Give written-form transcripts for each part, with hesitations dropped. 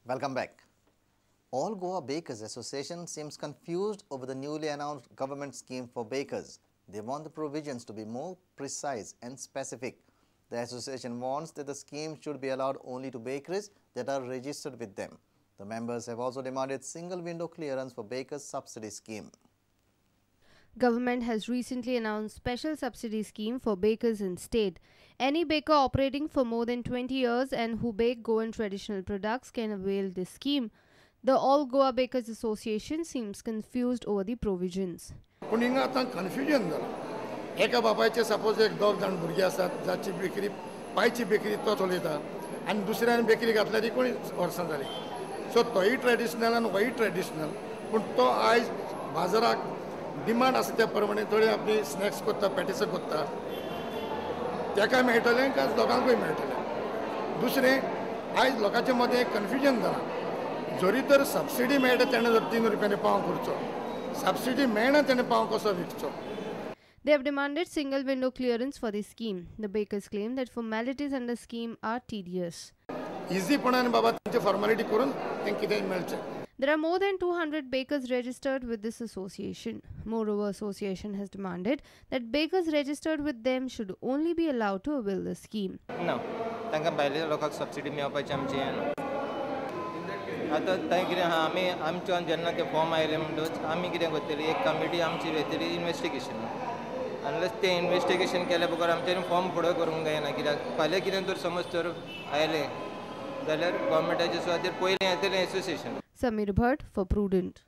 Welcome back. All Goa Bakers Association seems confused over the newly announced government scheme for bakers. They want the provisions to be more precise and specific. The association wants that the scheme should be allowed only to bakeries that are registered with them. The members have also demanded single window clearance for bakers subsidy scheme. Government has recently announced special subsidy scheme for bakers in state. Any baker operating for more than 20 years and who bake Goan traditional products can avail this scheme. The All Goa Bakers Association seems confused over the provisions. पूण हिंगा आतां confusion जालां. एका बापायचे suppose एक दोग जाण भुरगे आसात, जाची बेकरी पायची बेकरी तो चलयता आनी दुसऱ्यान बेकरी घातल्यार 19 वर्सां जालीं. सो तोय ट्रेडिशनल आनी होय ट्रेडिशनल, पूण तो आयज बाजाराक डिमांड आसा त्या प्रमाणे थोडे आपली स्नॅक्स करता, पॅटीसां करता, ताका मेळटलें काय दोगांकूय मेळटलें. दुसरें आयज लोकांचे मदें कन्फ्युजन जालां. जरी तर सबसिडी मेळटा तेणें जर 3 रुपयांनी पाव करचो, सबसिडी मेळना तेणें पाव कसो विकचो. They have demanded single window clearance for the scheme. The bakers claim that formalities under scheme are tedious. इझीपणान बाबा तांचे फॉर्मेलिटी करून तें कितें मेळचें. There are more than 200 bakers registered with this association. Moreover, association has demanded that bakers registered with them should only be allowed to avail the scheme. ना, तांकां भायल्या लोकांक सबसिडी मेळपाची आमची हें ना. आतां थंय कितें आहा, आमी आमच्या जेन्ना ते फॉर्म आयले म्हणटकच आमी कितें करतली, एक कमिटी आमची येतली इन्वेस्टिगेशन. अनलेस ते इन्वेस्टिगेशन केल्या बगर आमच्यानी फॉर्म फुडें करूंक जायना. कित्याक फाल्यां कितें तर समज तर आयलें जाल्यार गव्हर्मेंटाचे सुवातेर पयलें येतलें association. Samir Bhatt for Prudent.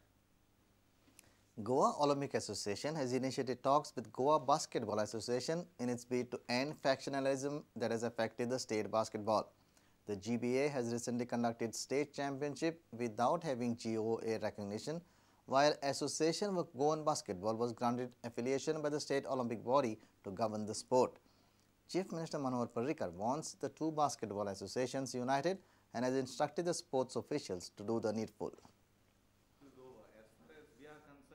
Goa Olympic Association has initiated talks with Goa Basketball Association in its bid to end factionalism that has affected the state basketball. The GBA has recently conducted state championship without having GOA recognition, while Association of Goan Basketball was granted affiliation by the state Olympic body to govern the sport. Chief Minister Manohar Parrikar wants the two basketball associations united and has instructed the sports officials to do the needful.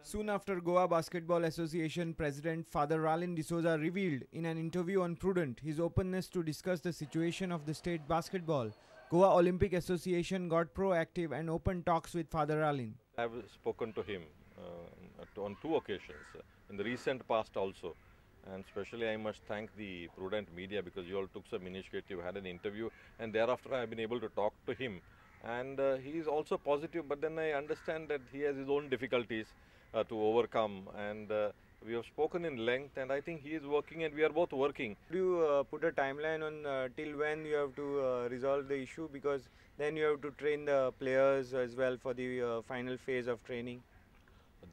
Soon after, Goa Basketball Association President Father Ralin D'Souza revealed in an interview on Prudent his openness to discuss the situation of the state basketball. Goa Olympic Association got proactive and opened talks with Father Ralin. I have spoken to him on 2 occasions, in the recent past also. And especially I must thank the Prudent media because you all took some initiative, had an interview, and thereafter I have been able to talk to him. And he is also positive, but then I understand that he has his own difficulties to overcome, and we have spoken in length, and I think he is working and we are both working. Do you put a timeline on till when you have to resolve the issue, because then you have to train the players as well for the final phase of training?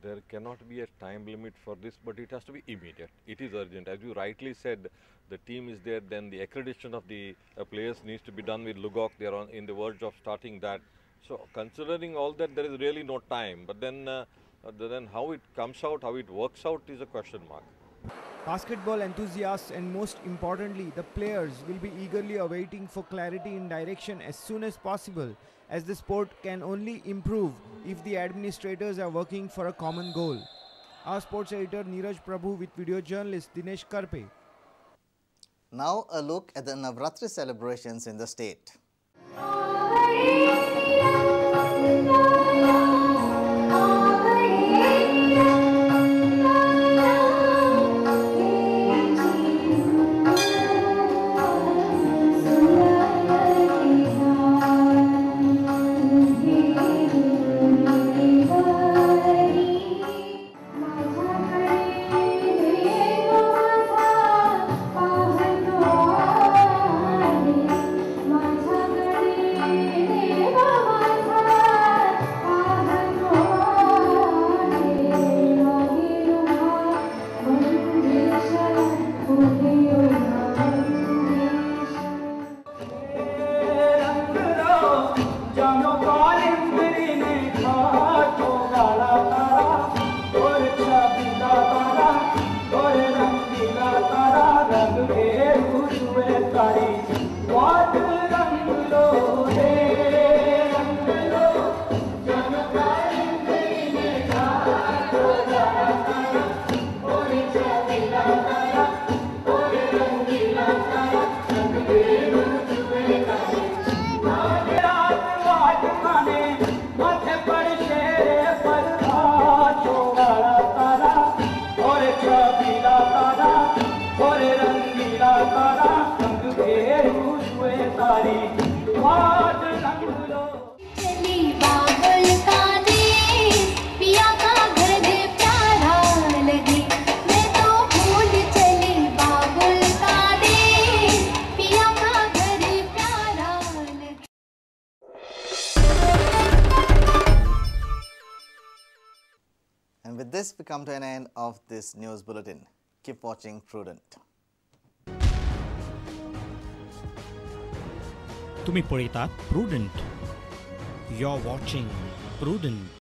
There cannot be a time limit for this, but it has to be immediate. It is urgent. As you rightly said, the team is there, then the accreditation of the players needs to be done with Lugok. They are in the verge of starting that. So considering all that, there is really no time. But then how it comes out, how it works out is a question mark. Basketball enthusiasts and most importantly the players will be eagerly awaiting for clarity in direction as soon as possible, as the sport can only improve if the administrators are working for a common goal. Our sports editor Neeraj Prabhu with video journalist Dinesh Karpe. Now a look at the Navratri celebrations in the state. Bye. And with this, we come to an end of this news bulletin. Keep watching Prudent. तुम्ही पळयतात Prudent. You are watching Prudent.